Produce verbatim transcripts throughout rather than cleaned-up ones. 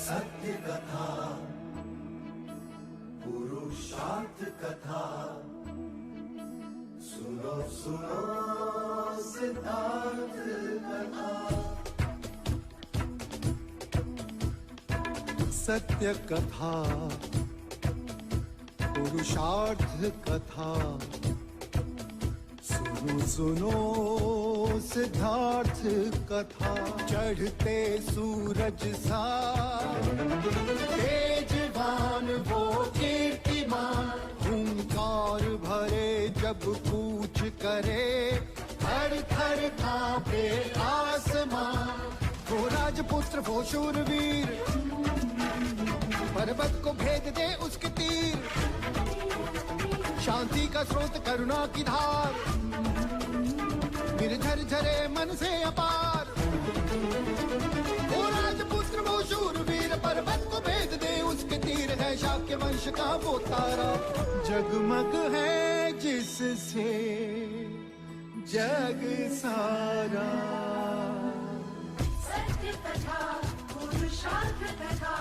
सत्य कथा, पुरुषार्थ कथा। सुनो, सुनो सिद्धार्थ कथा। सत्य कथा, पुरुषार्थ कथा। सुनो, सुनो सिद्धार्थ कथा। चढ़ते सूरज सा तेजवान वो कीर्तिमान, हुंकार भरे जब कूच करे, थर थर कांपे आसमां। वो राजपुत्र, वो शूरवीर, पर्वत को भेद दे उसके तीर। शांति का स्रोत, करुणा की धार, निर्झर झरे मन से अपार। वो राजपुत्र, वो शूरवीर, पर्वत को भेद दे उसके तीर। है शाक्य वंश का वो तारा, जगमग है जिससे जग सारा। सत्य कथा, पुरुषार्थ कथा,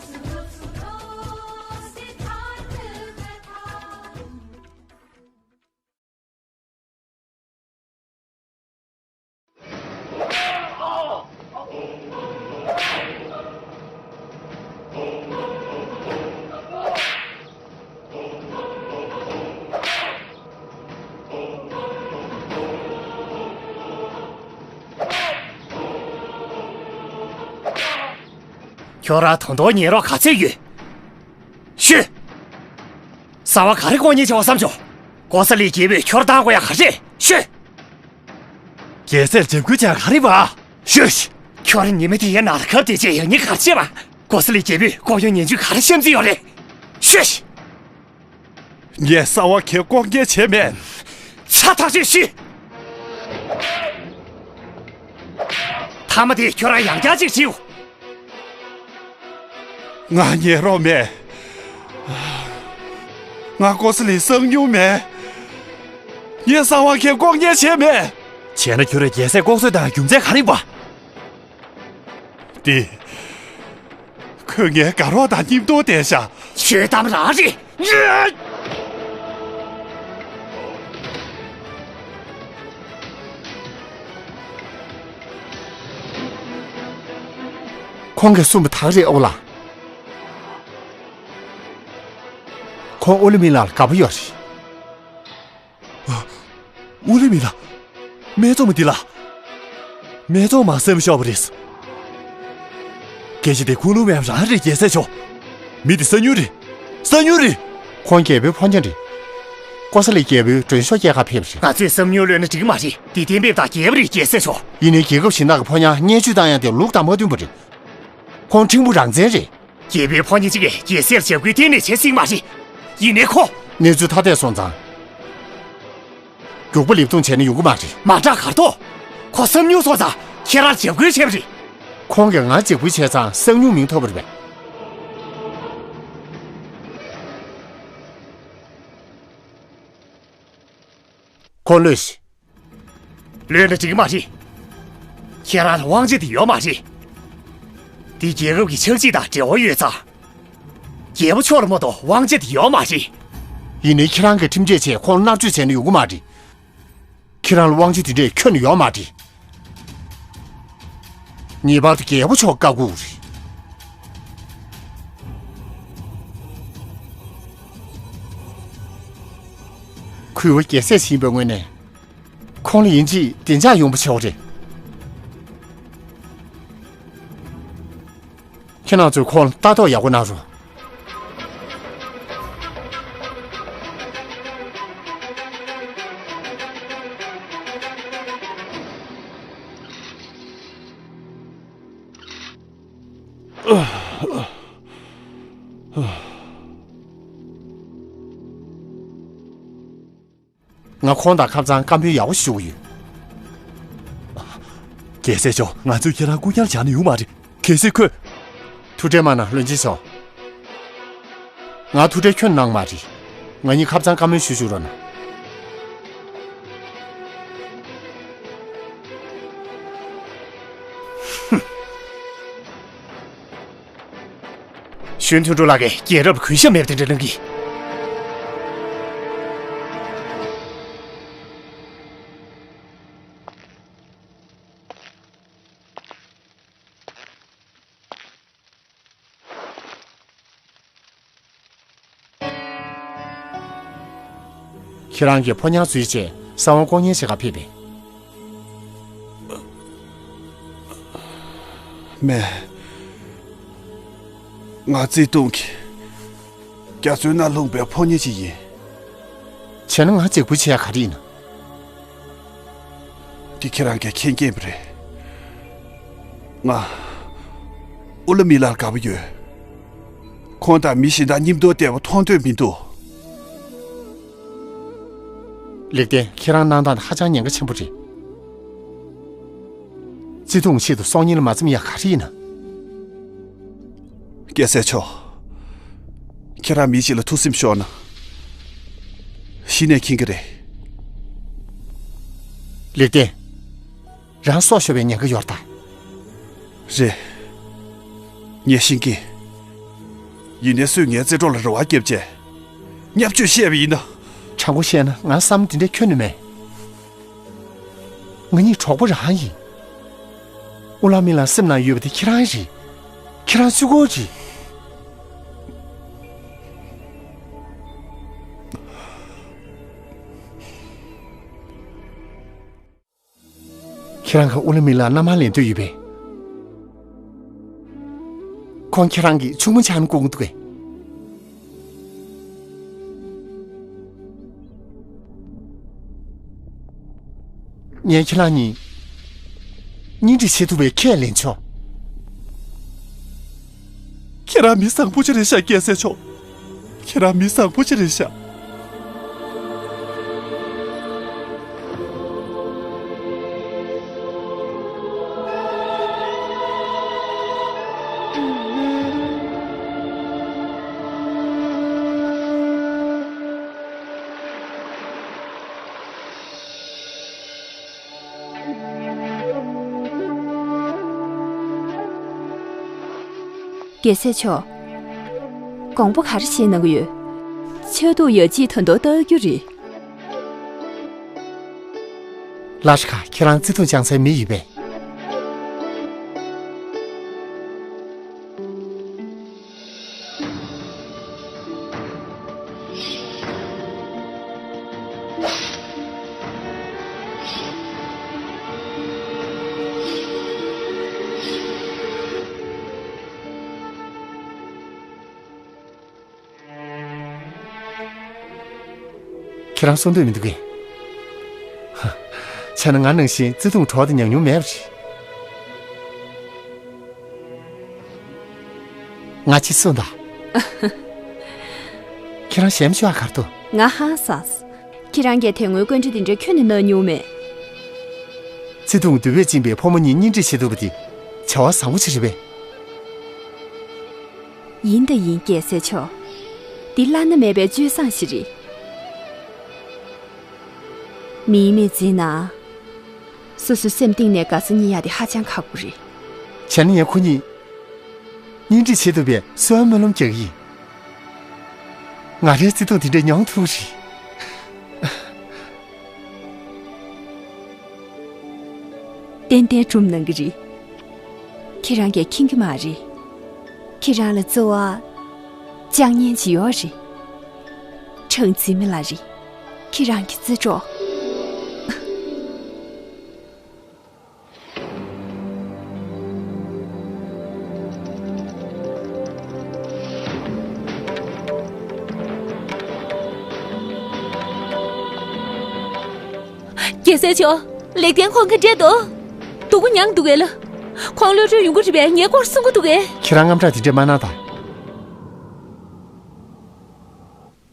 सुनो, सुनो सिद्धार्थ कथा। ཁྱོད་རང་ད་དུང་ཉན་རོགས་ག་ཚོད་ཡོད། ཤོད། གསང་བ་ག་རེ་དགོས་མཁོ་བསམ་བྱུང་། ཀོ་ས་ལི་རྒྱལ་པོས་ཁྱོད་བཏང་དགོས་ཡ་ག་རེ་རེད། ཤོད། རྒྱལ་སྲས་འཇབ་རྒོལ་བྱས་ག་རེ་བ། ཤོད། ཁྱོད་ཉི་མ་དེ་ཡའི་ནང་ལ་གབ་བསྡད་བྱས་ཡག་ཉེས་ག་རེ་བྱས་པ། ཀོ་ས་ལི་རྒྱལ་པོས་ལྐོག་གཡོ་ངན་ཇུས་ག་རེ་བཤམས་རྩིས་ཡོད་རེད། ཤོད། ངས་གསང་བ་གའི་ལྐོག་ཉན་བྱས་མེད། ཚ་ཐག་ཆོད་ཤོད། མཐའ་མ་དེ་ཁྱོད་རང་ཡང་བསྐྱར་ཅིག་དྲིས། ང་ཉན་རོགས་མེད། ང་ཀོ་ས་ལི་བསང་མྱོང་མེད། ངས་གསང་བ་གའི་ལྐོག་ཉན་བྱས་མེད། བྱས་ན་ཁྱོད་རང་རྒྱལ་སྲས་ལྐོག་གསོད་བཏང་རྒྱུ་མཚན་ག་རེ་ཡིན་པ། འདི། ཁོས་ངའི་དགའ་རོགས་དང་མཉམ་དུ་བསྡད་ཤག་ཤོད་དམ་རང་རེད། ཁོང་གིས་གསུངས་པ་དག་རེད་ཨོ་ལགས། ཁོང་ཨོ་ལི་མི་ལགས་ལ་དགའ་པོ་ཡོད་རེད། ཨོ་ལི་མི་ལགས། སྨད་འཚོང་མ་འདི་ལགས། སྨད་འཚོང་མ་སེམས་ཤོར་བ་རེད། སྐད་ཆ་དེ་ཁུངས་ལུང་མེད་པ་རང་རེད་རྒྱལ་སྲས་མཆོག་མི་དེ་གསང་ཉུལ་རེད། གསང་ཉུལ་རེད། ཁོང་རྒྱལ་པོའི་ཕོ་ཉ་རེད། ཀོ་ས་ལི་རྒྱལ་པོའི་མགྲོན་ཤོག་སྐྱེལ་གར་ཕེབས་པ་རེད། ང་ཚོས་བསམ་མྱོང་གློད་ན་འགྲིག་མ་རེད། དེ་གཏན་འབེབས་དང་རྒྱལ་པོ་རེད་རྒྱལ་སྲས་མཆོག་ཡིན་ནའི་རྒྱལ་ཁབ་གཞན་དག་གི་ཕོ་ཉར་བརྙས་བཅོས་བཏང་ཡ་དེ་ལུགས་དང་མ་མཐུན་པ་རེད། ཁོང་ཕྲན་བུ་རང་བཙན་རེད། རྒྱལ་པོའི་ཕོ་ཉ་གཅིག་གིས་རྒྱལ་སྲས་ལ་འཇབ་རྒོལ་གཏན་ནས་བྱེད་སྲིད་མ་རེད། ཡིན་ནའི་ཁོ། གནས་ཚུལ་ཐ་དད་སོང་ཙང་། མགྱོགས་པོ་ལེབ་རྡུང་བྱས་ན་ཡོང་གི་མ་རེད། མ་འདྲ་གར་ཐོག་ཁོ་བསམ་མྱོང་སོང་ཙང་ཁྱེད་རང་འཇབ་རྒོལ་བྱས་པ་རེད། ཁོང་གིས་ང་འཇབ་རྒོལ་བྱས་ཙང་གསང་མྱུལ་མིང་ཐོབ་པ་རེད་པས། ཁོང་གློད་ཤིག་གློད་ན་འགྲིག་མ་རེད། ཁྱེད་རང་ལ་དབང་ཆ་དེ་ཡོད་མ་རེད། འདི་རྒྱལ་ཁབ་ཀྱི་ཆགས་འཇིག་དང་འབྲེལ་བ་ཡོད་ཙང་། རྒྱལ་པོ་མཆོག་ལ་མ་གཏོགས་དབང་ཆ་དེ་ཡོད་མ་རེད། ཡིན་ནའི་ཁྱེད་རང་གིས་ཁྲིམས་ཆད་བྱས་ཁོང་མནར་གཅོད་བྱས་ན་ཡོང་གི་མ་རེད། ཁྱེད་རང་ལ་དབང་ཆ་དེ་འདྲས་ཁྱོན་ནས་ཡོད་མ་རེད། ངེས་པར་དུ་རྒྱལ་པོ་མཆོག་བཀའ་བསྒོ་དགོས་རེད། གུས་པ་རྒྱལ་སྲས་ཡིན་པའི་ངོས་ནས། ཁོང་ལ་ཡིན་གཅིག་བདེ་འཇགས་ཡོང་བ་བྱེད་དགོས་རེད། ཁྱེད་རང་ཚོས་ཁོང་ལ་ལྟ་རྟོག་ཡག་པོ་གནང་རོགས། ང་ཁོང་དང་ཁ་སང་བཀའ་མོལ་ཡག་པོ་ཞུ་གི་ཡོད། རྒྱལ་སྲས་མཆོག་ང་ཚོས་ཁྱེད་རང་རྐུ་རྐྱང་བྱས་ན་ཡོང་མ་རེད། གལ་སྲིད་ཁོས། ཐུགས་ཁྲལ་མ་གནང་བློན་ཆེན་མཆོག་ང་ཐུགས་ཁྲལ་ཁྱོན་གནང་མ་རེད། ང་གཉིས་ཁ་སང་བཀའ་མོལ་ཞུ་བཅུག་རོགས་གནང་། ཧུམ། གཞོན་དོན་གྲུབ་ལགས་ཀྱིས་རྒྱལ་རབས་གུས་ཞབས་མེད་པ་དེ་འདྲ་གནང་གི། ཁྱེད་རང་གི་ཕོ་ཉར་འཛུལ་རྗེས་གསང་བ་ལྐོག་ཉན་བྱེད་ག་ཕེབས་པས། མེད། ང་བརྩེ་དུང་གི་རྒྱ་མཚོའི་ནང་ལྷུང་པའི་ཕོ་ཉ་ཅིག་ཡིན། བྱས་ན་ང་གཅིག་པུ་བྱེད་ཡ་ག་རེ་ཡིན་ན། འདི་ཁྱེད་རང་གིས་མཁྱེན་མཁྱེན་པ་རེད། ང་ཨུ་ལ་མི་ལར་དགའ་པོ་ཡོད། ཁོང་དང་མི་གཞན་དག་མཉམ་དུ་བསྡད་པ་མཐོང་འདོད་མི་འདུག། ལེགས་ལྡན། ཁྱེད་རང་གནང་སྟངས་ཧ་ཅང་ཉེན་ཁ་ཆེན་པོ་རེད། བརྩེ་དུང་ཆེད་དུ་སྲོག་ཉེན་ལ་མ་འཛེམ་ཡ་ག་རེ་ཡིན་ན། རྒྱལ་སྲས་མཆོག། ཁྱེད་རང་མི་ཞིག་ལ་ཐུགས་སེམས་ཤོར་ན། གཞི་ནས་མཁྱེན་གྱི་རེད། ལེགས་ལྡན། རང་སྲོག་ཤོར་བའི་ཉེན་ཁ་ཡོད་རེད་ད། རེད། ངས་ཤེས་ཀྱི། ཡིན་ནའི་སུས་ངའི་བརྩེ་གྲོགས་ལ་རེ་བ་བརྒྱབ་བྱས། བརྙས་བཅོས་བཤད་པ་ཡིན་ན། དྲང་པོ་བཤད་ན་ང་བསམ་དེ་འདྲ་ཁྱོན་ནས་མེད། ང་གཉིས་གྲོགས་པོ་རང་ཡིན། ཨུ་ལ་མི་ལ་སེམས་ནང་ཡོད་པ་དེ་ཁྱེད་རང་རེད། ཁྱེད་རང་གཅིག་པོ་རེད། ཁྱེད་རང་གིས་ཨུ་ལ་མི་ལ་མནའ་མ་ལེན་འདོད་ཡོད་པས། ཁོང་ཁྱེད་རང་གི་ཆུང་མ་ཆགས་ན་སྐུ་ངོ་འདུག་གས། ངས་ཁྱེད་རང་གཉིས་གཉེན་སྒྲིག་བྱེད་ཐུབ་པའི་ཁས་ལེན་ཆོག། ཁྱེད་རང་མི་བཟང་པོ་ཅིག་རེད་ཤག་རྒྱལ་སྲས་མཆོག། ཁྱེད་རང་མི་བཟང་པོ་ཅིག་རེད་ཤག། རྒྱལ་སྲས་མཆོག། དགོངས་པ་ག་རེ་བཞེས་གནང་གི་ཡོད། ཆགས་སྡུག་ཡ་གཅིག་ད་དུང་ལྟ་རྒྱུ་རེད། ལ་ཤི་ཁ། ཁྱེད་རང་བརྩེ་དུང་བཅངས་སའི་མི་ཡིན་པས། ཁྱེད་རང་གསུང་འདོད་མི་འདུག་གས། ཧ། བྱས་ན་ང་ནང་བཞིན་བརྩེ་དུང་གྲོགས་དེ་མྱོང་མྱོང་མེད་པ་རེད། ང་ཅི་གསུངས་དང་། ཁྱེད་རང་ཞེམ་ཤོག་ཨ་གར་དུ། ང་ཧང་སངས། ཁྱེད་རང་གིས་དེ་སྔོན་བཀའ་འདྲི་དེ་འདྲ་ཁྱོན་ནས་གནང་མྱོང་མེད། བརྩེ་དུང་འདུས་པས་བཅིངས་པའི་ཕོ་མོ་གཉིས་གཉེན་སྒྲིག་བྱེད་ཐུབ་པ་དེ་བྱ་བ་བཟང་པོ་ཞིག་རེད་པས། ཡིན་དང་ཡིན། རྒྱལ་སྲས་མཆོག། འདི་བླ་ན་མེད་པའི་སྤྱོད་བཟང་ཞིག་རེད། མིའི་མི་ཚེའི་ནང་། སོ་སོའི་སེམས་གཏིང་ནས་དགའ་ས་རྙེད་ཡག་དེ་ཧ་ཅང་ཁག་པོ་རེད། བྱས་ན་ངས་ཁོ་གཉིས་གཉེན་སྒྲིག་བྱེད་ཐུབ་པའི་གསོལ་བ་སྨོན་ལམ་རྒྱག་གི་ཡིན། ང་རའི་བརྩེ་དུང་དེ་འདྲ་མྱོང་ཐུབ་རེད། ཏན་ཏན་སྒྲུབ་གནང་གི་རེད། ཁྱེད་རང་གིས་མཁྱེན་གྱི་མ་རེད། ཁྱེད་རང་ལ་གཙོ་བོ་ལྕགས་ཉན་ཅིག་ཡོད་རེད། ཁྲང་ཙི་མི་ལགས་རེད། ཁྱེད་རང་གི་བརྩེ་གྲོགས། རྒྱལ་སྲས་མཆོག། ལེགས་ལྡན་ཁོང་ག་འདྲས་འདུག། སྡུག་པོ་མྱངས་འདུག་གས་ལགས། ཁོང་གློད་གྲོལ་ཡོང་གི་རེད་པས། ངའི་སྐོར་གསུང་གི་འདུག་གས། ཁྱེད་རང་དངངས་སྐྲག་དེ་འདྲས་མ་གནང་དང་།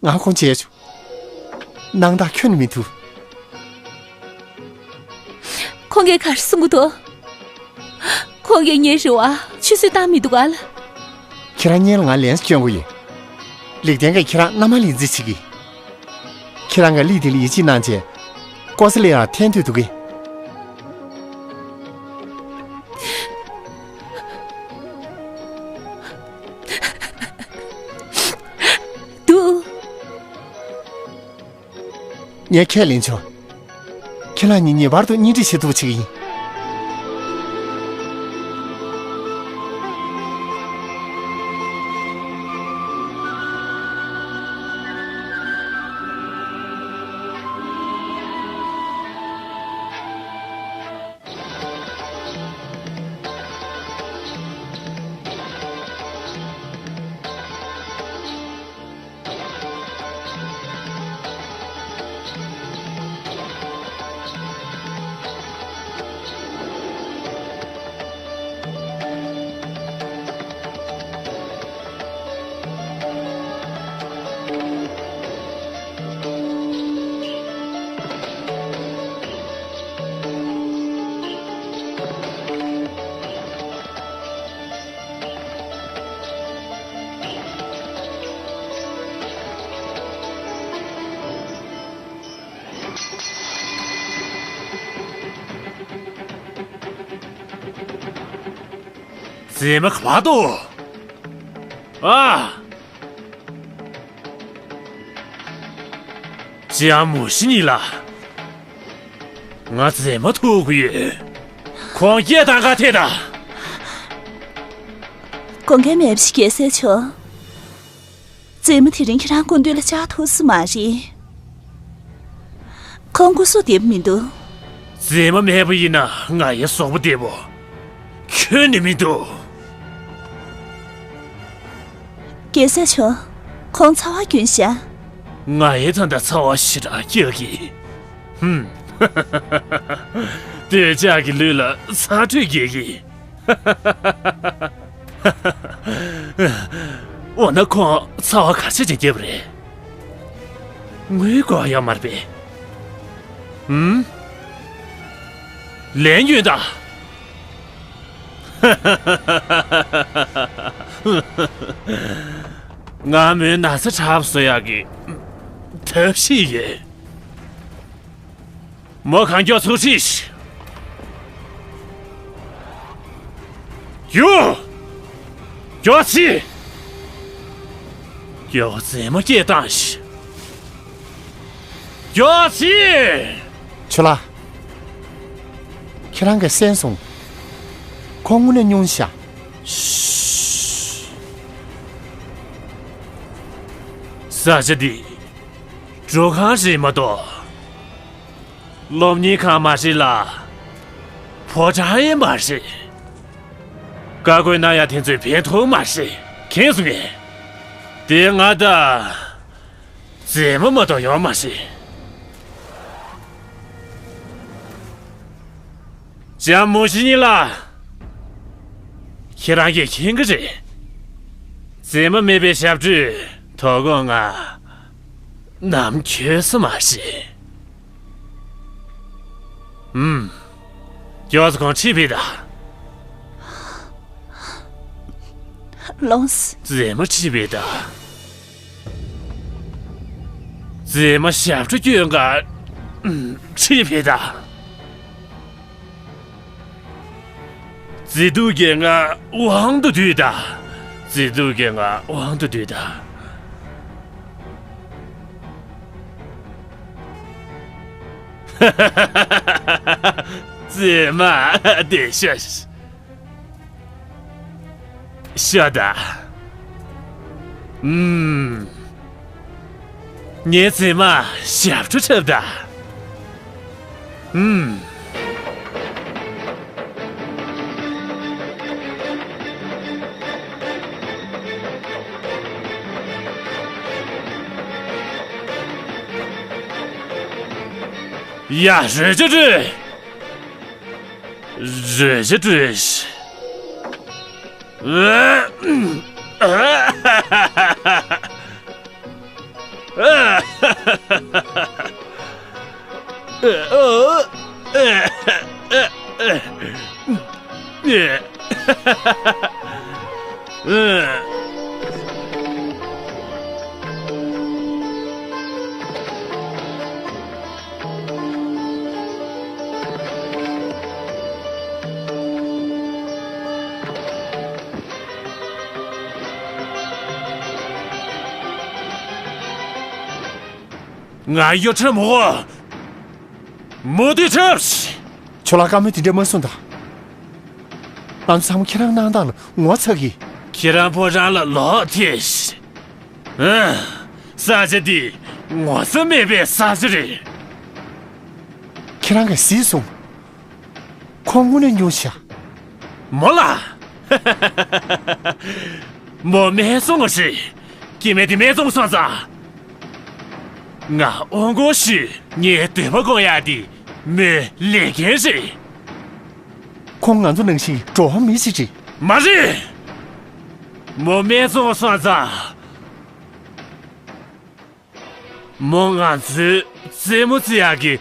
ང་ཁོང་བྱས་བྱུང་། སྣང་དག་ཁྱོན་ནས་མི་ཐུབ། ཁོང་གིས་ག་རེ་གསུང་གི་འདུག། ཁོང་གིས་ངའི་རེ་བ་ཆུད་ཟོས་བཏང་མི་འདུག་ག་ལགས། ཁྱེད་རང་སྔོན་ལ་ང་ལན་སྐྱོན་གྱི་ཡོད། ལེགས་ལྡན་གྱིས་ཁྱེད་རང་མནའ་མ་ལེན་རྩིས་བྱེད་ཀྱི། ཁྱེད་རང་གིས་ལི་དེ་ལ་ཡིད་ཆེས་གནང་བྱས། ཀོ་ས་ལི་ཡར་འཐེན་འདོད་འདུག་གས། ངས་ཁས་ལེན་ཆོག་ཁྱེད་རང་གཉིས་ངེས་པར་དུ་གཉེན་སྒྲིག་བྱེད་ཐུབ་པ་བྱེད་ཀྱི་ཡིན། མཛེས་མ་ག་པར་འདུག་ཨ། ལྕམ་མོ་ཤི་ཉི་ལགས། ང་མཛེས་མ་ཐུག་གི་ཡོད། ཁོང་སྐད་གཏོང་གར་ཐད་དང་། དགོངས་འགལ་མེད་པ་ཞིག་རྒྱལ་སྲས་མཆོག་མཛེས་མ་དེ་རིང་ཁྱེད་རང་སྐུ་མདུན་ལ་བཅར་ཐུབ་ས་མ་རེད། ཁོང་སྐུ་གཟུགས་བདེ་པོ་མི་འདུག་མཛེས་མ་མེད་པ་ཡིན་ན་ང་ཡི་གཟུགས་པོ་བདེ་པོ་ཁྱོན་ནས་མི་འདུག་རྒྱལ་སྲས་མཆོག་ཁོང་ཚ་བ་གྱོན་ཤག་ང་ཡི་ད་ལྟ་ཚ་བ་ཞེ་དྲག་སྐྱེ་གི། ཧུམ། འདོད་ཆགས་ཀྱི་ལུས་ལ་ཚ་དྲོད་རྒྱས་ཀྱི། འོ་ན་ཁོང་ཚ་བ་ག་ཚོད་ཅིག་བརྒྱབ་པ་རེད། ངོས་གོ་ཡོད་མ་རེད་པས། ཧུམ། ལན་སྐྱོན་དང་། ང་མོའི་ན་ཚ་དྲག་པ་བཟོ་ཡག་གི་ཐབས་ཤེས་ཡོད། མོ་གང་མགྱོགས་ཚུར་ཁྲིད། རྒྱུགས། མགྱོགས་ཕྱིན། མགྱོགས་མཛེས་མ་སྐད་བཏང་ཞིག་མགྱོགས་ཕྱིན། ཆོས་ལགས། ཁྱེད་རང་གིས་གསན་སོང་། ཁོང་དངོས་གནས་སྙུང་ཤག་ས་ཆ་འདི་འགྲོ་ཁང་རེད་མ་གཏོགས། སློབ་གཉེར་ཁང་མ་རེད་ལ། ཕོ་བྲང་ཡང་མ་རེད། བཀའ་བཀོད་གནང་ཡག་དེ་ཚོས་ཕན་ཐོགས་མ་རེད། མཁྱེན་སོང་ངས། དེ་ང་ད་མཛེས་མ་མ་གཏོགས་ཡོད་མ་རེད། ལྕམ་མོ་ཤི་ཉི་ལགས། ཁྱེད་རང་གིས་མཁྱེན་གྱི་རེད། མཛེས་མ་མེད་པའི་ཞབས་བྲོས་དོ་དགོང་ང་ནམ་འཁྱོལ་ས་མ་རེད། ཨུམ། མགྱོགས་སུ་ཁོང་ཁྲིད་ཕེབས་དང་། ལོངས། མཛེས་མ་ཁྲིད་ཕེབས་དང་། མཛེས་མ་ཞབས་བྲོ་སྐྱོན་ག་ཁྲིད་ཕེབས་དང་། མཛེས་སྡུག་གིས་ང་དབང་དུ་བསྡུས་དང་། མཛེས་སྡུག་གིས་ང་དབང་དུ་བསྡུས་དང་། མཛེས་མ་བདེ་ཤོག་ཤོག་དང་། ཨུམ། ངའི་མཛེས་མ་ཞབས་བྲོ་འཁྲབ་དང་། ཨུམ། ཡ། རོལ་ཆ་རོལ། རོལ་ཆ་རོལ། ང་གཡོ་ཁྲབ་མོ། མོ་དུས་ཁྲབ། ཁྱོད་ལ་བཀའ་མོལ་དེ་འདྲ་མ་གསུངས་དང་། ང་ཚོ་ཚང་མ་ཁྱེད་རང་གནང་སྟངས་ལ་ངོ་ཚ་གི། ཁྱེད་རང་ཕོ་བྲང་ལ་ལོག་ཐེ། ཨ། ས་ཆ་འདི་ངོ་ཚ་མེད་པའི་ས་ཆ་རེད། ཁྱེད་རང་གིས་གཟིགས་སོང་། ཁོང་དངོས་གནས་ཉུང་ཤ། མོ་ལ། མོ་སྨད་འཚོང་བ་ཞིག་སྐྱེ་དམན་དེ་སྨད་འཚོང་སོང་ཙང་། ང་དབང་སྐོར་ཞུས་ངའི་འདོད་པ་སྐོང་ཡག་དེ་མོའི་ལས་འགན་རེད། ཁོང་ང་ཚོ་ནང་བཞིན་འགྲོ་བ་མི་ཞིག་རེད། མ་རེད། མོ་སྨད་འཚོང་སོང་ཙང་། མོ་ང་ཚོའི་རྩེད་མོ་རྩེ་ཡག་གི་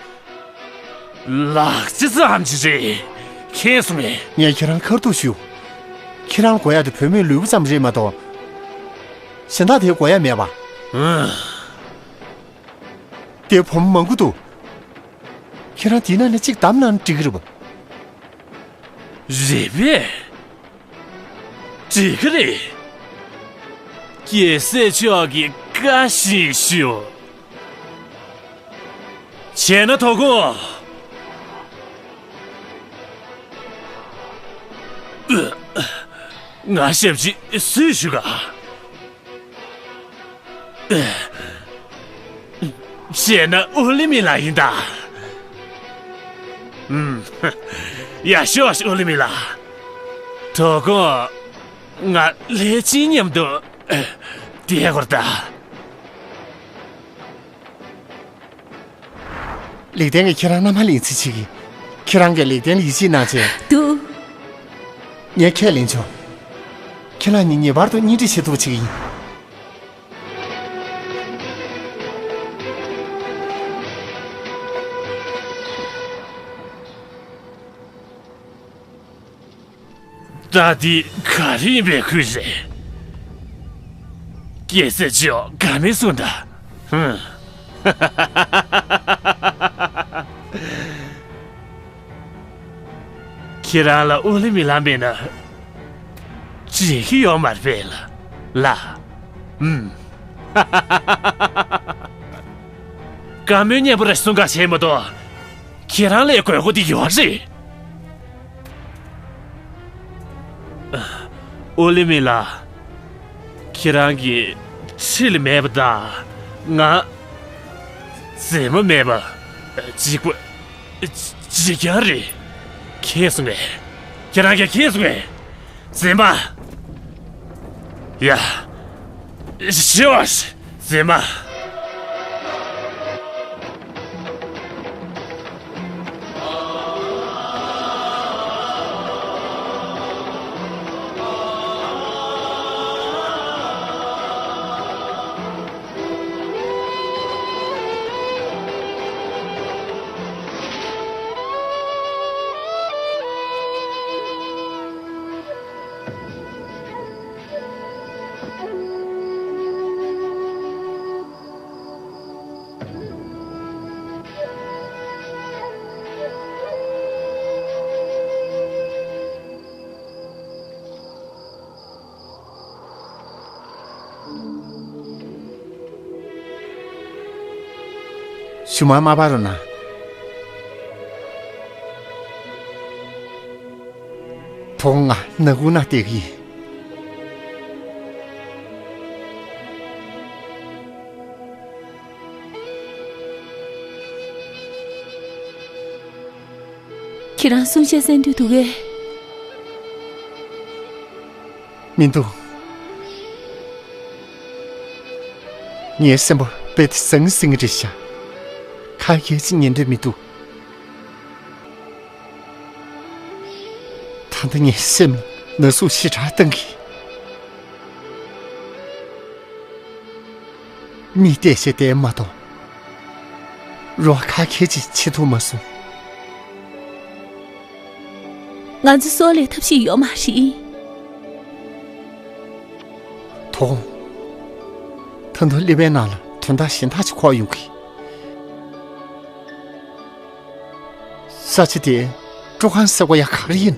ལག་ཆ་ཙམ་ཅིག་རེད། མཁྱེན་སོང་ངས། ངས་ཁྱེད་རང་ཁ་ཐུག་ཞུ། ཁྱེད་རང་ལ་དགོས་ཡག་དེ་བུད་མེད་ལུས་པོ་ཙམ་རེད་མ་གཏོགས། གཞན་དག་དེ་དགོས་ཡག་མེད་པ། ཨང་། དེ་བུ་མོ་མང་པོ་འདུག་ཁྱེད་རང་དེའི་ནང་ནས་གཅིག་བདམས་གནང་ན་འགྲིག་གི་རེད་པ། རེད་པས། འགྲིག་གི་རེད། རྒྱལ་སྲས་མཆོག་གི་བཀའ་བཞིན་ཞུ། བྱས་ན་དོ་དགོང་། ང་ཞབས་ཕྱི་སུས་ཞུ་ག། བྱས་ན་ཨོ་ལི་མི་ལགས་ཡིན་ད། ཨུམ། ཡ་ཤོག་ཨོ་ལི་མི་ལགས། དོ་དགོང་ང་ལྷས་བྱིན་མཉམ་དུ་བསྡད་དགོས་ད། ལེགས་ལྡན་གྱིས་ཁྱེད་རང་མནའ་མ་ལེན་རྩིས་བྱེད་ཀྱི། ཁྱེད་རང་གིས་ལེགས་ལྡན་ལ་ཡིད་ཆེས་གནང་བྱས། འདུག་ངས་ཁས་ལེན་ཆོག་ཁྱེད་རང་གཉིས་ངེས་པར་དུ་གཉེན་སྒྲིག་བྱེད་ཐུབ་པ་བྱེད་ཀྱི་ཡིན། ད་འདི་ག་རེ་ཡིན་པའི་ཁུལ་རེད། རྒྱལ་སྲས་མཆོག་ག་མེད་གསུངས་ད། ཧུམ། ཁྱེད་རང་ལ་ཨོ་ལི་མི་ལགས་མེད་ན་འགྲིག་གི་ཡོད་མ་རེད་པས་ལགས། ལགས། ཧུམ། བཀའ་མོལ་སྙན་པོ་རེ་གསུང་ག་བྱས་མ་གཏོགས། ཁྱེད་རང་ལ་དགོས་མཁོ་དེ་ཡོད་རེད། ཨོ་ལི་མི་ལགས། ཁྱེད་རང་གི་ཁྲིད་ལས་མེད་པ་དང་། ང་རྩེད་མོ་མེད་པ་འཇིགས་པ་འཇིགས་རྐྱང་རེད། མཁྱེན་སོང་ངས། ཁྱེད་རང་གིས་མཁྱེན་སོང་ངས། རྩེད་མ། ཡ། ཤོག་རྩེད་མ། ཞུ་མ་མ་པ་རུ་ན། དོ་ང་ནག་ཁུང་ན་བསྡད་ཀྱི་ཡིན། ཁྱེད་རང་གསུང་བཤད་གསན་འདོད་འདུག་གས། མི་འདུག་ངའི་སེམས་པ་རྦད་དེ་ཟང་ཟིང་རེད་ཤག་ཁ་སྐད་ཅིག་ཉན་འདོད་མི་འདུག་ད་ལྟ་ངའི་སེམས་ལ་ན་ཟུག་ཞེ་དྲག་བཏང་གི། མིག་བལྟས་བྱས་བསྡད་མ་གཏོགས། རོགས་ཁ་ཁྱེར་ཅིག་བྱེད་ཐུབ་མ་སོང་། ང་ཚོ་སྲོག་ལས་ཐབས་ཤེས་ཡོད་མ་རེད། དོ་དགོང་། ད་དུང་ཀླད་པའི་ནང་ལ་དོན་དག་གཞན་དག་ཅིག་འཁོར་ཡོང་གི། ས་ཆ་དེ་སྤྲོ་ཁང་ཟེར་བ་ཡ་ག་རེ་ཡིན།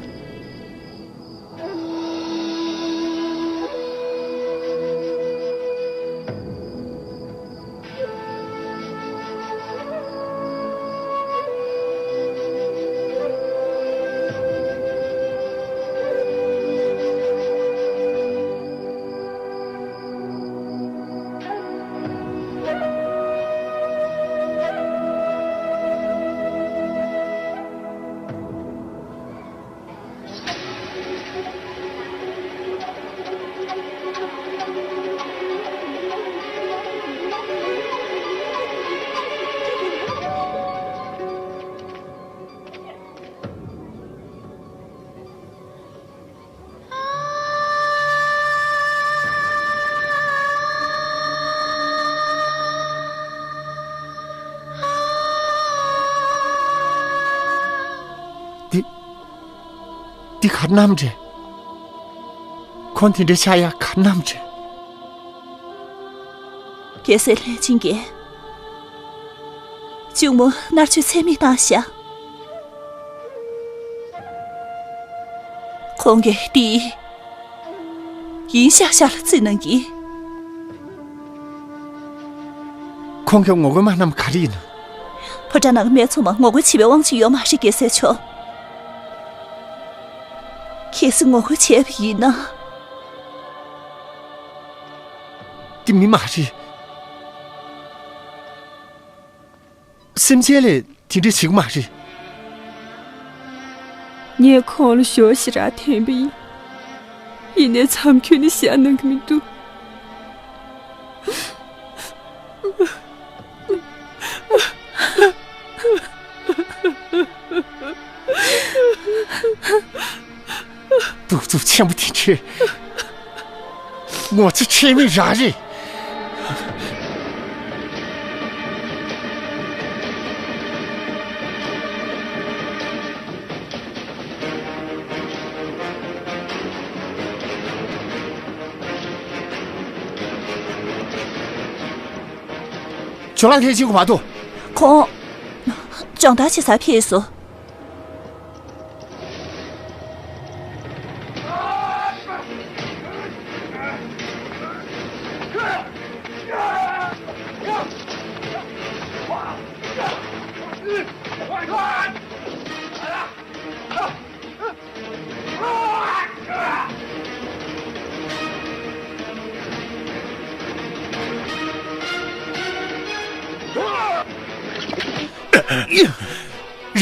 འདི་ག་རེ་ནམ་རེད། ཁོང་དེ་འདྲའི་ཆགས་ཡག་ག་རེ་ནམ་རེད། རྒྱལ་སྲས་ལྷས་བྱིན་གྱིས་གཅུང་མོ་མནར་གཅོད་ཚད་མེད་བཏང་ཤག་ཁོང་གིས་འདི་ཡིན་ཤག་ཤག་ལ་རྩིས་གནང་གི། ཁོང་གིས་ངོ་རྒོལ་མ་གནང་བ་ག་རེ་ཡིན་ན། ཕོ་བྲང་ནང་གི་སྨད་འཚོང་མ་ངོ་རྒོལ་བྱེད་པའི་དབང་ཆ་ཡོད་མ་རེད། རྒྱལ་སྲས་མཆོག་གལ་སྲིད་ངོ་རྒོལ་བྱས་པ་ཡིན་ན། འདི་མི་མ་རེད། སེམས་ཅན་ལས་དེ་འདྲ་བྱེད་ཀྱི་མ་རེད། ངས་ཁོང་ལ་ཞོ་ཞེ་དྲག་འཐེན་པ་ཡིན། ཡིན་ནའི་མཚམས་ཁྱོན་ནས་ཞེད་སྣང་གི་མི་འདུག་གདུག་རྩུབ་ཆེན་པོ་དེ་འདྲའི་ངོ་ཚ་ཁྲེལ་མེད་རང་རེད། ཇོ་ལགས་ལྷས་བྱིན་གྱི་བར་དུ། ཁོང་སྦྱོང་བརྡར་བྱེད་སར་ཕེབས་སོང་།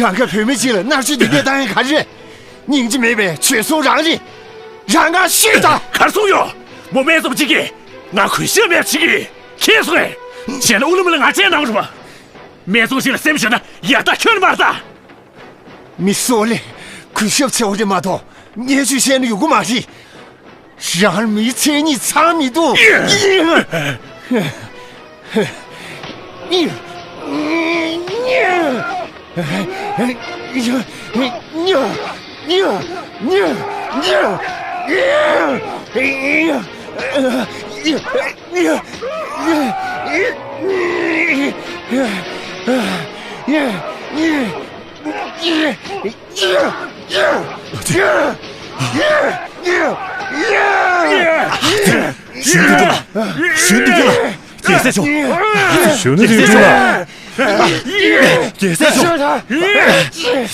རང་གི་བུད་མེད་ཅིག་ལ་མནར་གཅོད་འདི་འདྲ་བཏང་ཡག་ག་རེ་རེད། སྙིང་རྗེ་མེད་པའི་བྱོལ་སོང་རང་རེད། རང་ང་ཤོད་དང་། གར་སོང་ཡོད། མོ་སྨད་འཚོང་ཅིག་གིས་ང་གུས་ཞབས་མེད་པ་བྱེད་ཀྱི། ཁྱེད་སོང་ངས། གཞན་ལ་ཨུ་ལུ་མི་ལ་ང་ཅན་གནང་རུང་། སྨད་འཚོང་ཞིག་ལ་སེམས་ཤོར་ན་ཡག་ཐག་ཁྱོན་མ་རེད་ད། མི་སོགས་ལས་གུས་ཞབས་བྱེད་དགོས་རེད་མ་གཏོགས་བརྙས་བཅོས་བྱས་ན་ཡོང་གི་མ་རེད། རང་མིའི་མཚན་ཉིད་ཚང་མི་འདུག་ཞུ་འདུག་ལ། ཞུ་འདུག་ལ། རྒྱལ་སྲས་མཆོག་ཞུ་འདུག་ལ། རྒྱལ་སྲས་མཆོག་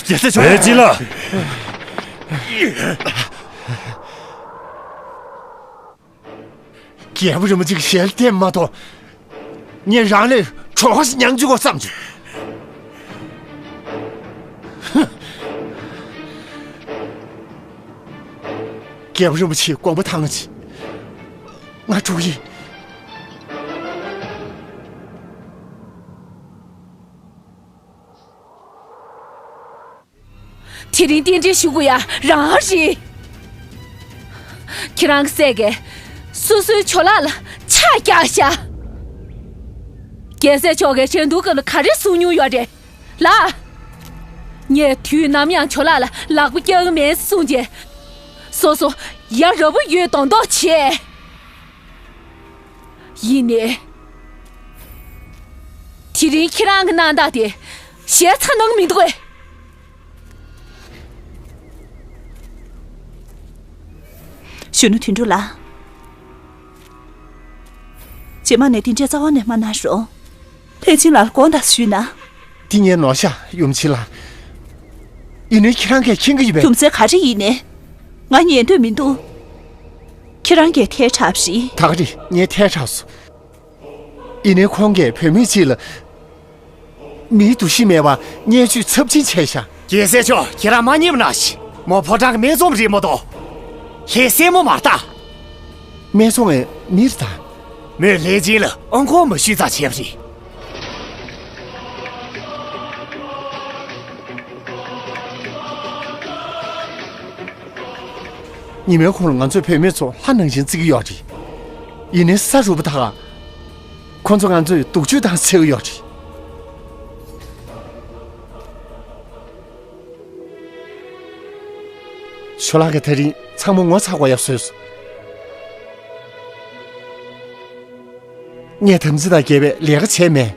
རྒྱལ་སྲས་མཆོག་ལྷས་བྱིན་ལགས། རྒྱལ་པོ་རིན་པོ་ཆེ་གི་ཞལ་བསྟན་མ་གཏོགས། ངས་རང་ལས་གྲོགས་ཤིག་མྱངས་བཅུག་གོ་བསམ་བྱུང་། ཧུམ། རྒྱལ་པོ་རིན་པོ་ཆེའི་དགོངས་པ་དྭངས་ཅིག་ང་འགྲོ་གི་ཡིན། དེ་རིང་རྟེན་འབྲེལ་ཞུ་དགོས་ཡ་རང་རེད། ཁྱེད་རང་གི་སྲས་ཀྱིས་སོ་སོའི་ཇོ་ལགས་ལ་ཕྱག་བརྐྱངས་ཤག་རྒྱལ་སྲས་མཆོག་གིས་རེ་འདུན་སྐབས་ལ་ག་རེ་གསུང་མྱོང་ཡོད་རེད་ལགས། ངས་དུས་ནམ་ཡང་ཇོ་ལགས་ལ་ལག་པ་བཀྱག་གི་མེད་གསུངས་རྗེས། སོ་སོ་ཡ་རབས་པོ་ཡོད་མདོག་མདོག་བྱས། ཡིན་ནའི། དེ་རིང་ཁྱེད་རང་གི་གནང་སྟངས་དེ་ཞལ་ཚ་ནང་མི་འདུག་གས། གཞོན་ནུ་དོན་གྲུབ་ལགས། རྗེས་མ་ནས་འདི་འདྲའི་རྩ་བ་ནས་མ་གནང་རོགས། ལྷས་བྱིན་ལགས་ལ་དགོངས་དག་ཞུས་ན། འདི་ངས་ནོར་ཤག་ཡུམ་ཆེན་ལགས། ཡིན་ནའི་ཁྱེད་རང་གིས་མཁྱེན་གྱི་ཡོད་པས། རྒྱུ་མཚན་ག་རེ་ཡིན་ནའི། ང་ཉན་འདོད་མི་འདུག་ཁྱེད་རང་གིས་ཐལ་དྲགས་པ་རེད། ད་ག་རེད། ངས་ཐལ་དྲགས་སོང་། ཡིན་ནའི་ཁོང་གིས་བུད་མེད་ཅིག་ལ་མིའི་འདུ་ཤེས་མེད་པར་བརྙས་བཅོས་ཚབས་ཆེན་བྱས་ཤག་རྒྱལ་སྲས་མཆོག་ཁྱེད་རང་མ་ཉེས་པ་ནང་བཞིན་མོ་ཕོ་བྲང་གི་སྨད་འཚོང་རེད་མ་གཏོགས། ལྷའི་སྲས་མོ་མ་རེད་ད། སྨད་འཚོང་བའི་མི་རེད་ད། མོས་ལྷས་བྱིན་ལ་ཨང་གོང་མ་ཞུས་ཙང་བྱས་པ་རེད། ཉི་མའི་གུང་ལ་ང་ཚོའི་བུད་མེད་ཚོ་ལྷ་ནང་བཞིན་བརྩི་གི་ཡོད་རེད། ཡིན་ནའི་ས་རུབ་པ་དག་ཁོང་ཚོ་ང་ཚོས་སྡུག་སྤྱོད་བཏང་ཟེར་གི་ཡོད་རེད། ཞོ་ལགས་ཀྱིས་ད་རིང་ཚང་མ་ངོ་ཚ་དགོས་ཡག་བཟོས་སོང་། ངས་དམ་ཚིག་དང་འགལ་བའི་ལས་ཀ་བྱས་མེད།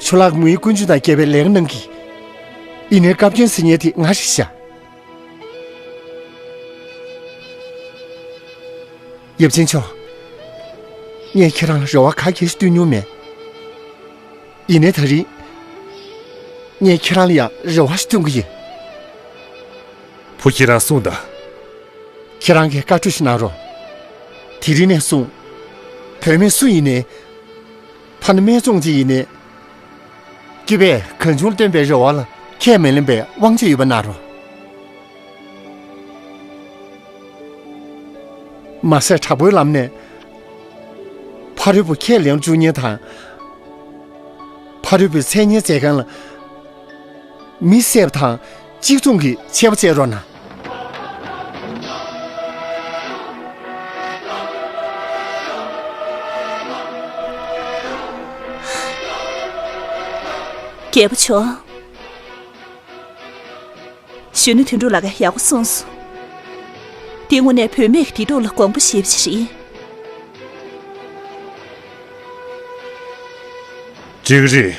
ཞོ་ལགས་ཀྱི་མོས་ཡུལ་ཀུན་སྤྱོད་དང་འགལ་བའི་ལས་ཀ་གནང་གི། ཡིན་ནའི་བཀའ་བཀྱོན་ཟེར་མཁན་དེ་ང་རེད་ཤག། ཡབ་ཆེན་མཆོག། ངས་ཁྱེད་རང་ལ་རེ་བ་ག་གེ་ཞིག་བཏོན་མྱོང་མེད། ཡིན་ནའི་ད་རིང་། ངས་ཁྱེད་རང་ལ་ཡང་རེ་བ་ཞིག་བཏོན་གྱི་ཡིན། བུ་ཁྱེད་རང་གསུངས་དང་། ཁྱེད་རང་གིས་བཀའ་འཁྲོལ་ཞིག་གནང་རོགས། དེ་རིང་ནས་བཟུང་། བུད་མེད་སུ་ཡིན་ནའི། ཐ་ན་སྨད་འཚོང་ཅིག་ཡིན་ནའི། སྐྱེས་པས་གང་བྱུང་བཏོན་པའི་རེ་བ་ལ་ཁས་མི་ལེན་པའི་དབང་ཆ་ཡོད་པ་གནང་རོགས། མ་ཟད་དྲག་པོའི་ལམ་ནས་ཕ་རོལ་པོ་ཁས་ལེན་བཅུག་མཁན་དང་། ཕ་རོལ་པོའི་མཚན་སྙན་བཙལ་མཁན་ལ་མི་བསད་པ་དང་གཅིག་མཚུངས་ཀྱི་ཆད་པ་བཅད་རོགས་གནང་། རྒྱལ་པོ་མཆོག། གཞོན་ནུ་དོན་གྲུབ་ལགས་ཀྱིས་ཡག་པོ་གསུངས་སོང་། འདི་དངོས་གནས་བུད་མེད་ཀྱི་བདེ་སྡུག་ལ་དགོངས་པ་བཞེས་པ་ཞིག་རེད། འགྲིག་གི་རེད།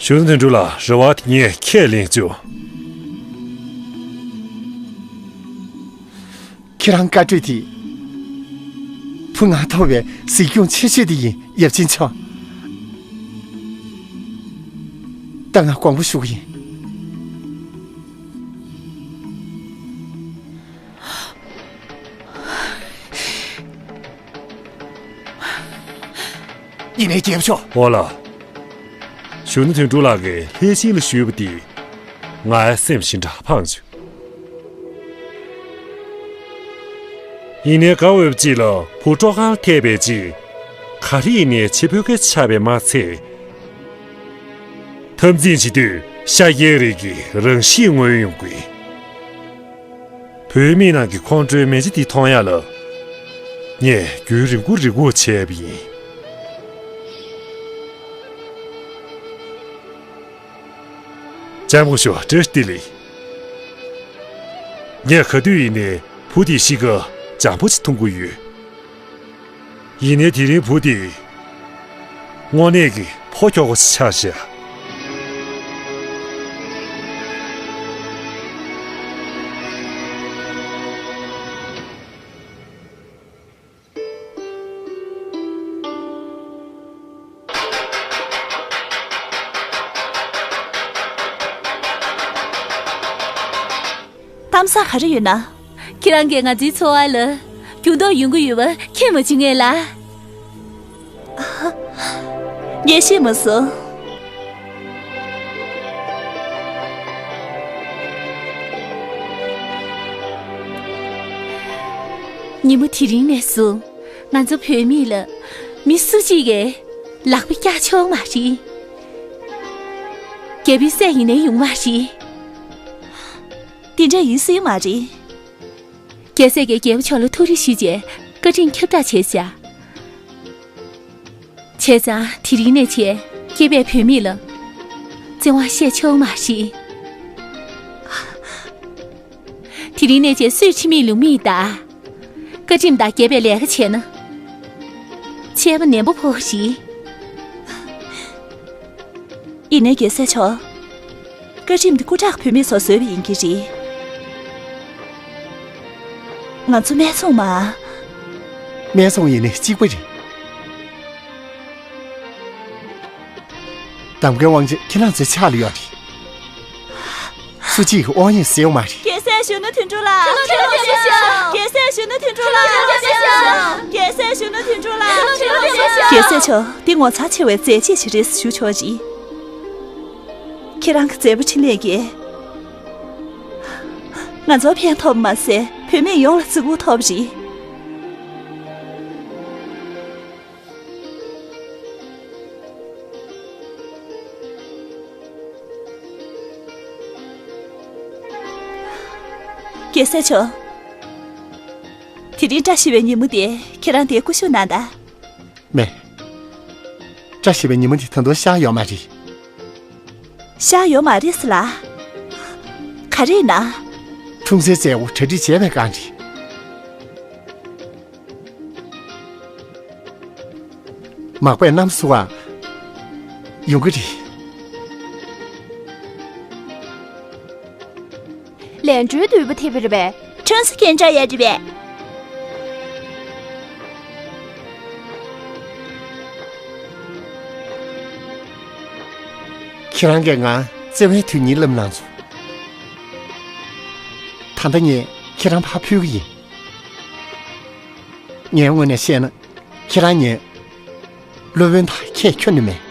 གཞོན་ནུ་དོན་གྲུབ་ལགས། རེ་བ་དེ་ངས་ཁས་ལེན་བཅུག། ཁྱེད་རང་བཀའ་གྲོས་དེ། བུ་ང་ཐོབ་པའི་གཟིགས་སྐྱོང་ཆེ་ཤོས་དེ་ཡིན། ཡབ་ཆེན་མཆོག། ད་ང་དགོངས་པ་ཞུ་གི་ཡིན། ཡིན་ནའི་རྒྱལ་པོ་མཆོག། འོ་ལགས། གཞོན་ནུ་དོན་གྲུབ་ལགས་ཀྱིས་ལྷས་བྱིན་ལ་ཞུས་པ་དེ་ངའི་སེམས་ཞེ་དྲག་ཕངས་བྱུང་། ཡིན་ནའི་དགའ་འོས་པ་ཅིག་ལ་བུ་སྤྲོ་ཁང་ལ་ཐེབས་པའི་རྗེས། ག་རེ་ཡིན་ནའི་ཕྱི་ཕོ་སྐད་ཆགས་པས་མ་ཚད། འཐབ་འཛིང་བྱེད་དུས་ཤ་རྒྱགས་རིགས་ཀྱི་རང་གཤིས་མངོན་ཡོང་གི། བུད་མེད་རྣམས་ཀྱི་ཁོང་ཁྲོའི་མེ་ལྕེ་འདི་མཐོང་ཡག་ལ། ངས་རྒྱུན་རིང་པོ་རེ་སྒུག་བྱས་པ་ཡིན། ལྕམ་སྐུ་ཞབས་བཀྲ་ཤིས་བདེ་ལེགས། ངས་ག་དུས་ཡིན་ནའི་བུ་དེའི་གཤིས་ཀ་འཇམ་པོ་ཅིག་མཐོང་གི་ཡོད། ཡིན་ནའི་དེ་རིང་བུ་དེ་དངོས་གནས་ཀྱི་ཕོ་ཁྱོ་ག་ཅིག་ཆགས་ཤག། གཏམ་བཟང་ག་རེ་ཡོད་ན། ཁྱེད་རང་གིས་ང་ཚོའི་འཚོ་བ་ལ་འགྱུར་ལྡོག་ཡོང་གི་ཡོད་པ་མཁྱེན་མ་བྱུང་ངས་ལ། ངས་ཤེས་མ་སོང་། ཉིན་མོ་དེ་རིང་ནས་བཟུང་ང་ཚོ་བུད་མེད་ལ་མི་སུ་གཅིག་གིས་ལག་པ་བཀྱག་ཆོག་མ་རེད། རྒྱལ་པོའི་སྲས་ཡིན་ནའི་ཡོང་མ་རེད། དེ་འདྲ་ཡིན་སྲིད་མ་རེད། རྒྱལ་སྲས་ཀྱིས་རྒྱལ་པོ་མཆོག་ལ་ཐུགས་རེ་ཞུས་རྗེས་བཀའ་ཁྲིམས་ཁྱབ་བསྒྲགས་བྱས་ཤག། བྱས་ཙང་དེ་རིང་ནས་བྱས་སྐྱེས་པའི་བུད་མེད་ལ་བཙན་དབང་བཤད་ཆོག་མ་རེད། དེ་རིང་ནས་བྱས་སུས་ཁྲིམས་མེད་ལུགས་མེད་ལྟར་བཀའ་ཁྲིམས་དང་འགལ་བའི་ལས་ཀ་བྱས་ན་ཆད་པ་ནན་པོ་ཕོག་རེད། ཡིན་ནའི་རྒྱལ་སྲས་མཆོག། བཀའ་ཁྲིམས་འདི་སྐུ་དྲག་བུད་མེད་ཚོར་བཟོས་པ་ཡིན་གྱི་རེད། ང་ཚོ་སྨད་འཚོང་མ། སྨད་འཚོང་ཡིན་ནའི་གཅིག་པ་རེད། གདམ་ཀའི་དབང་ཆ་ཁྱེད་རང་ཚོའི་ཕྱག་ལ་ཡོད་རེད། སུ་གཅིག་གིས་དབང་ཡོད་ཟེར་ཡོད་མ་རེད། རྒྱལ་སྲས་གཞོན་ནུ་དོན་གྲུབ་ལགས། རྒྱལ་སྲས་གཞོན་ནུ་དོན་གྲུབ་ལགས། རྒྱལ་སྲས་གཞོན་ནུ་དོན་གྲུབ་ལགས། རྒྱལ་སྲས་མཆོག། འདི་ངོ་མཚར་ཆེ་བའི་མཛད་རྗེས་ཤིག་རེད་ཞུ་ཆོག་རེད། ཁྱེད་རང་གི་མཛད་པ་འཕྲིན་ལས་ཀྱིས་ང་ཚོར་ཕན་ཐོགས་པ་མ་ཟད་བུད་མེད་ཡོངས་ལ་བརྩི་བཀུར་ཐོབ་པ་རེད། རྒྱལ་སྲས་མཆོག། དེ་རིང་བཀྲ་ཤིས་པའི་ཉིན་མོ་དེ་ཁྱེད་རང་འདིར་སྐུ་བཞུགས་གནང་དང་། མེད། བཀྲ་ཤིས་པའི་ཉིན་མོ་འདི་ད་དུང་ཤར་ཡོད་མ་རེད། ཤར་ཡོད་མ་རེད་ཟེར་ལ། ག་རེ་ཡིན་ན། འཁྲུངས་ཚེས་མཛད་སྒོ་གྲ་སྒྲིག་བྱས་པའི་སྒང་རེད། མག་པས་གནམ་བསུ་བ་ཡོང་གི་རེད། ལས་འགྲོའི་དུས་བབ་ཐེབས་པ་རེད་པས། ཁྲང་སི་རྒྱན་ཆ་ཡ་རེད་པས། ཁྱེད་རང་གིས་ང་བརྩེ་བའི་དོན་སྙིང་བསླབས་གནང་སོང་། ད་ལྟ་ངས་ཁྱེད་རང་ཕར་ཕུལ་གྱི་ཡིན། ངའི་ངོས་ནས་བཤད་ན། ཁྱེད་རང་ཉིད་སློབ་དཔོན་དང་ཁྱད་ཁྱོན་ནས་མེད།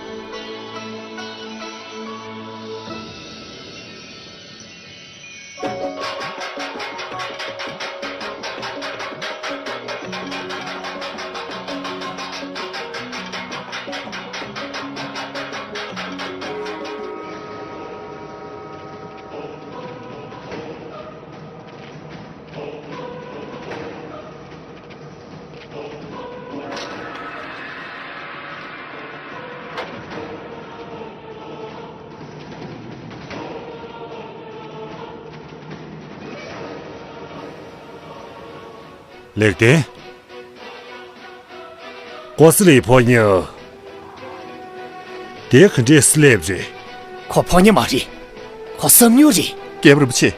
ལེགས་ལྡན། ཀོ་ས་ལའི་ཕོ་ཉ། དེ་ག་འདྲས་སླེབས་རེད། ཁོ་ཕོ་ཉ་མ་རེད། ཁོ་བསམ་མྱོང་རེད། རྒྱལ་པོ་རིན་པོ་ཆེ།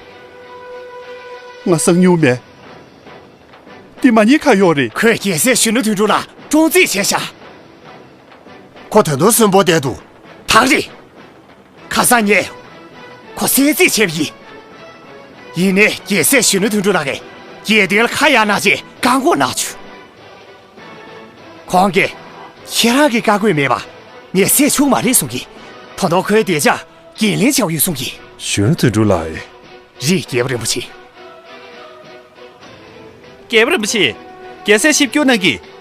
ང་བསམ་མྱོང་མེད། འདི་མ་ཉེས་ཁ་གཡོག་རེད། ཁོས་རྒྱལ་སྲས་གཞོན་ནུ་དོན་གྲུབ་ལགས་བཀྲོངས་རྩིས་བྱས་ཤག་ཁོ་ད་དུང་གསོན་པོ་བསྡད་འདུག་ད་རེད། ཁ་སང་ངས་ཁོ་བསད་རྩིས་བྱས་པ་ཡིན། ཡིན་ནའི་རྒྱལ་སྲས་གཞོན་ནུ་དོན་གྲུབ་ལགས་ཀྱིས་རྒྱལ་དོན་ལ་ཁ་གཡར་གནང་བྱས་བཀག་འགོག་གནང་བྱུང་། ཁོང་གིས་ཁྱེད་རང་གི་བཀའ་བཀོད་མེད་པ་ངས་བསད་ཆོག་མ་རེད་གསུང་གིས། ད་དུང་ཁོའི་འདོད་ཆགས་འགན་ལེན་བྱ་བ་ཡོད་གསུང་གིས། གཞོན་ནུ་དོན་གྲུབ་ལགས། རེད། རྒྱལ་པོ་རིན་པོ་ཆེ། རྒྱལ་པོ་རིན་པོ་ཆེ། རྒྱལ་སྲས་ཆིབས་བསྒྱུར་གནང་གིས།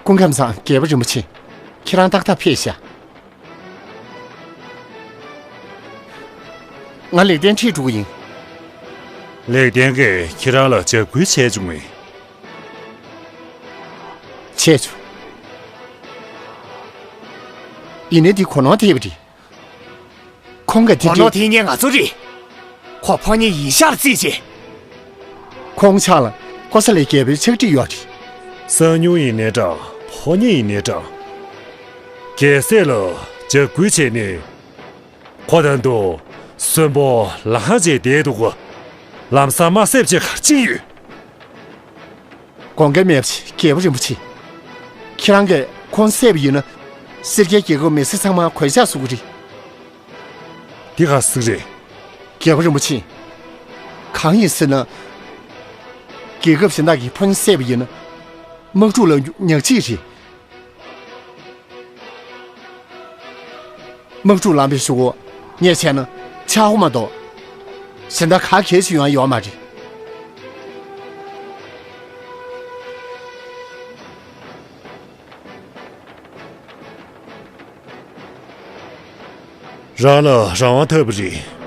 སྐུ་ཁམས་བཟང་། རྒྱལ་པོ་རིན་པོ་ཆེ། ཁྱེད་རང་ཏག་ཏག་ཕེབས་ཤག་ང་ལེགས་ལྡན་ཁྲིད་འགྲོ་གི་ཡིན། ལེགས་ལྡན་གྱིས་ཁྱེད་རང་ལ་འཇབ་རྒོལ་བྱས་བྱུང་བས། བྱས་བྱུང་། ཡིན་ནའི་འདི་གོ་ནོར་ཐེབས་པ་རེད། ཁོང་གིས་དེ་གོ་ནོར་འདྲའི་ཐེབས་མཁན་ང་ཚོ་རེད། ཁོ་ཕོ་ཉ་ཡིན་ཤག་རྩིས་བྱས། ཁོང་ཕྱག་ལ་ཀོ་ས་ལའི་རྒྱལ་པོའི་ཕྱག་བྲིས་ཡོད་རེད། གསང་མྱུལ་ཡིན་ནའི་འདྲ། ཕོ་ཉ་ཡིན་ནའི་འདྲ། རྒྱལ་སྲས་ལ་འཇབ་རྒོལ་བྱས་ནས། ཁོ་ད་དུང་གསོན་པོ་ལངས་བྱས་བསྡད་འདུག་ག་ལམ་སང་མ་བསད་བྱས་ག་རེ་བྱེད་ཀྱི་ཡོད། དགོངས་འགལ་མེད་པ་བྱེད། རྒྱལ་པོ་རིན་པོ་ཆེ། ཁྱེད་རང་གིས་ཁོང་བསད་པ་ཡིན་ན། སེར་སྐྱའི་རྒྱལ་ཁབ་མི་སེར་ཚང་མ་གོད་ཆག་བཟོ་གི་རེད། འདི་ག་ཟིག་རེད། རྒྱལ་པོ་རིན་པོ་ཆེ། གང་ཡིན་ཟེར་ན། རྒྱལ་ཁབ་གཞན་དག་གིས་ཕོ་ཉ་བསད་པ་ཡིན་ན། དམག་འཁྲུག་ལ་ཉག་གཅིག་རེད། དམག་འཁྲུག་ལངས་པའི་གཞུག་གུ་ངས་བྱས་ན་ཆག་སྒོ་མ་གཏོགས་གཞན་དག་ག་གེ་ཞིག་ཡོང་ཡ་ཡོད་མ་རེད། རང་ལ་རང་དབང་ཐོབ་པ་རེད།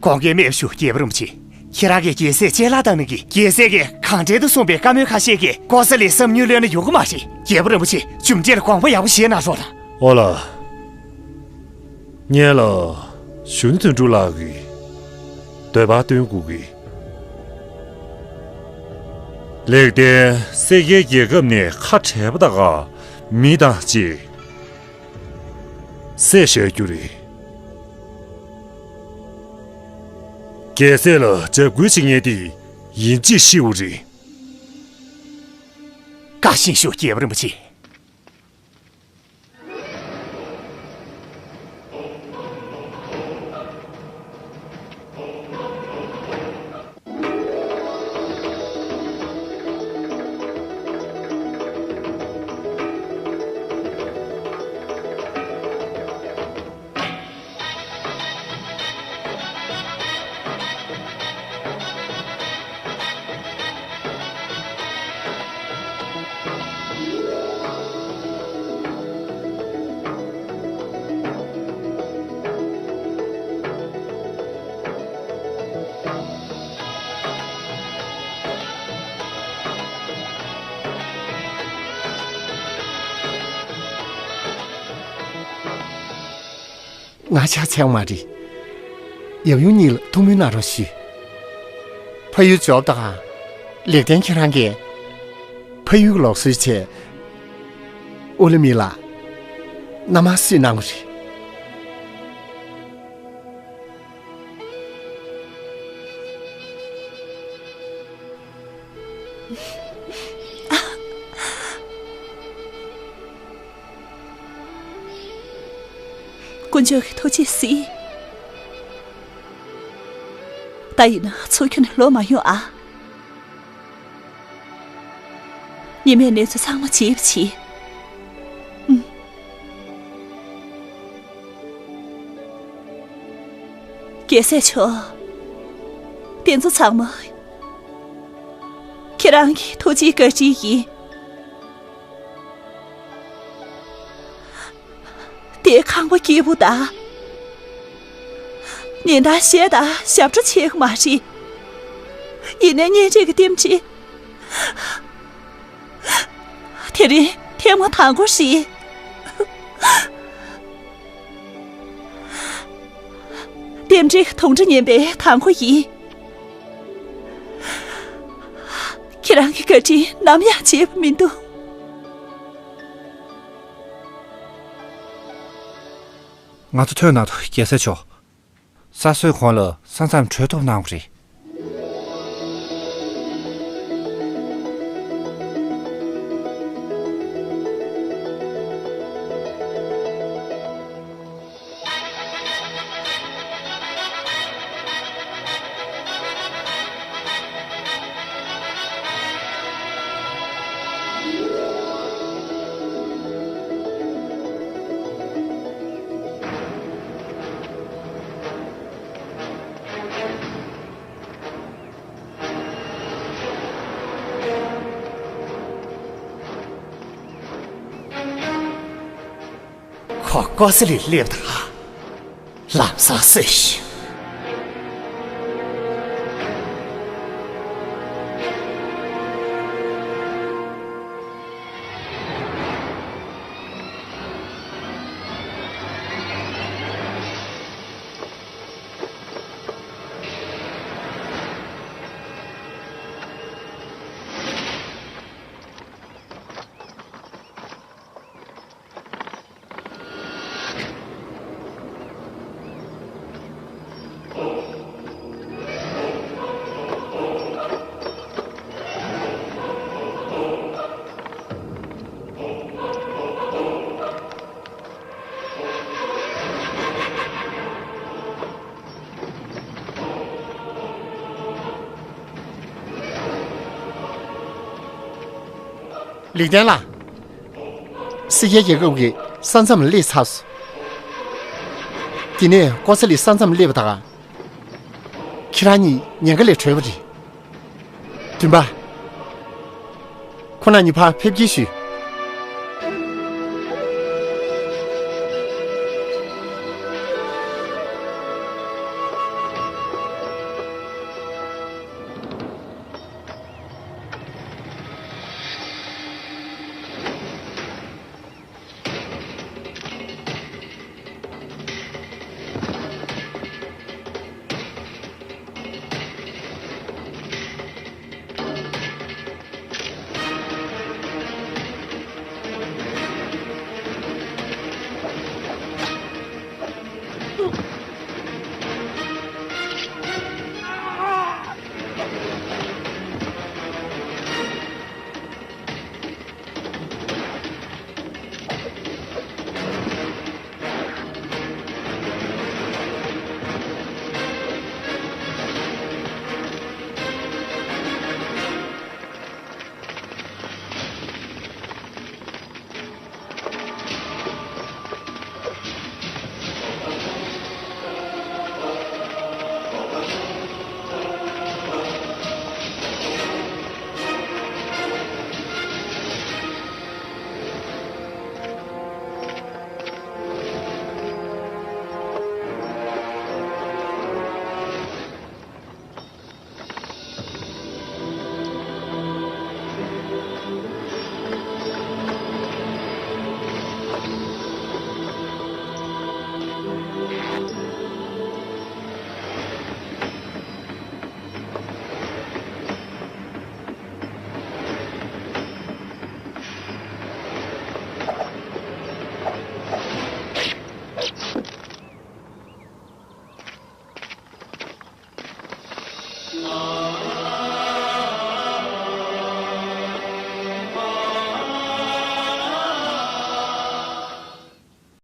དགོངས་འགལ་མེད་པ་ཞུ། རྒྱལ་པོ་རིན་པོ་ཆེ། ཁྱེད་རང་གིས་རྒྱལ་སྲས་ལ་བརྟེན་གནང་གིས། རྒྱལ་སྲས་ཀྱིས་གང་དྲན་དུ་གསུངས་པའི་བཀའ་མོལ་ཁ་ཤས་ཀྱིས་ཀོ་ས་ལའི་བསམ་མྱོང་ལོན་ན་ཡོང་གི་མ་རེད། རྒྱལ་པོ་རིན་པོ་ཆེ། རྒྱུ་འབྲས་ལ་དགོངས་པ་ཡག་པོ་བཞེས་གནང་རོགས་གནང་། ཨོ་ལ། ངས་ལ་གཞོན་ནུ་དོན་གྲུབ་ལགས་ཀྱི་འདོད་པ་སྟོན་དགོས་ཀྱི། ལེགས་ལྡན་སེར་སྐྱའི་རྒྱལ་ཁབ་ནས་ཁ་བྲལ་བ་དག་མི་དང་གཅིག་བསད་བཞག་རྒྱུ་རེད། རྒྱལ་སྲས་ལ་འཇབ་རྒོལ་བྱེད་མཁན་དེ་ཡིན་གཅིག་ཤི་བ་རེད། བཀའ་བཞིན་ཞུ། རྒྱལ་པོ་རིན་པོ་ཆེ། ང་ཕྱག་འཚལ་བ་མ་རེད། ཡབ་ཡུམ་གཉིས་ལ་ཐུགས་སྨོན་གནང་རོགས་ཞུ། ཕ་ཡུལ་འབྱོར་དང་། ལེགས་ལྡན་ཁྱེད་རང་གིས་ཕ་ཡུལ་གྱི་ལུགས་སྲོལ་ཆེད། ཨུ་ལི་མི་ལ་མནའ་མ་སུས་གནང་བ་རེད། དཀོན་མཆོག་གི་ཐུགས་རྗེས་གཟིགས། ད་ཡིན་ན་ཚུར་ཁྱོན་ནས་ལོག་མ་ཡོང་ཨ། ཉི་མས་གནས་ཚུལ་ཚང་མ་བརྗེད་པ་བྱེད། ཨུམ། རྒྱལ་སྲས་མཆོག། དེ་ཚོ་ཚང་མ་ཁྱེད་རང་གི་ཐུགས་རྗེའི་བཀའ་དྲིན་ཡིན། དེའི་ཁང་པ་སྐྱིད་པོ་དང་། ཉིན་ལྟར་གཞས་དང་ཞབས་བྲོ་བྱེད་ཀྱི་མ་རེད། ཡིན་ནའི་གཉེན་སྒྲིག་གི་རྟེན་འབྲེལ། དེ་རིང་ཐེངས་མ་དང་པོ་རེད། རྟེན་འབྲེལ་གྱི་དུང་སྒྲ་སྙན་པའི་དང་པོ་ཡིན། ཁྱེད་རང་གི་བཀའ་དྲིན་ནམ་ཡང་བརྗེད་པ་མི་འདུག་ང་ཚོ་ཐོན་ན་ཐོ་རྒྱལ་སྲས་མཆོག། ས་སྲོས་གོང་ལ་ས་མཚམས་གྲོལ་ཐུབ་གནང་བ་རེད། ཁོ་ཀོ་ས་ལི་སླེབས་དང་། ལམ་སང་གསོས་ཤིག། ལེགས་ལྡན་ལགས། སི་ཁའི་རྒྱལ་ཁབ་ཀྱི་ས་མཚམས་སླེབས་ཚར་སོང་། དེ་ནས་ཀོ་ས་ལི་ས་མཚམས་སླེབས་པ་དང་། ཁྱེད་རང་གཉིས་ཉེན་ཁ་ལས་གྲོལ་བ་རེད། བདུན་པ། ཁོང་རྣམ་གཉིས་ཕར་ཕེབས་སྐྱེལ་ཞུས།